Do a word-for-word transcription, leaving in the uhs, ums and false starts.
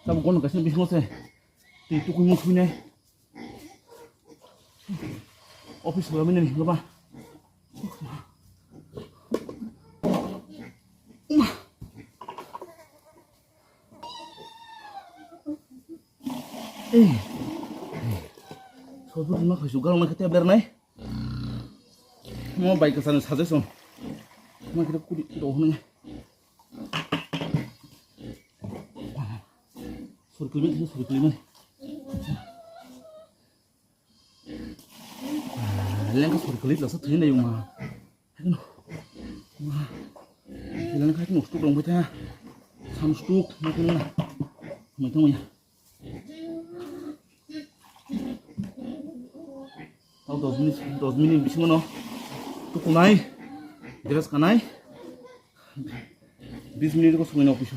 Tabuk gono kaisa bisingo se twi tukui mung suinai. Office hola mini ni ba. Ei. Sobu ma khaisu galong na kete bernai. Mo bai kasano suggestion. Ma kete kudi do hne. Sori kuli, sori kuli mani. Lengka sori kuli lasa thwi nai ma. Lengka haino stuk rong bai tha. Sam stuk ma kuli na. Mai tong ya. Tau dos minit, dos minit bisingo no tukunai, dress kanai, bis minit ko sungui no office.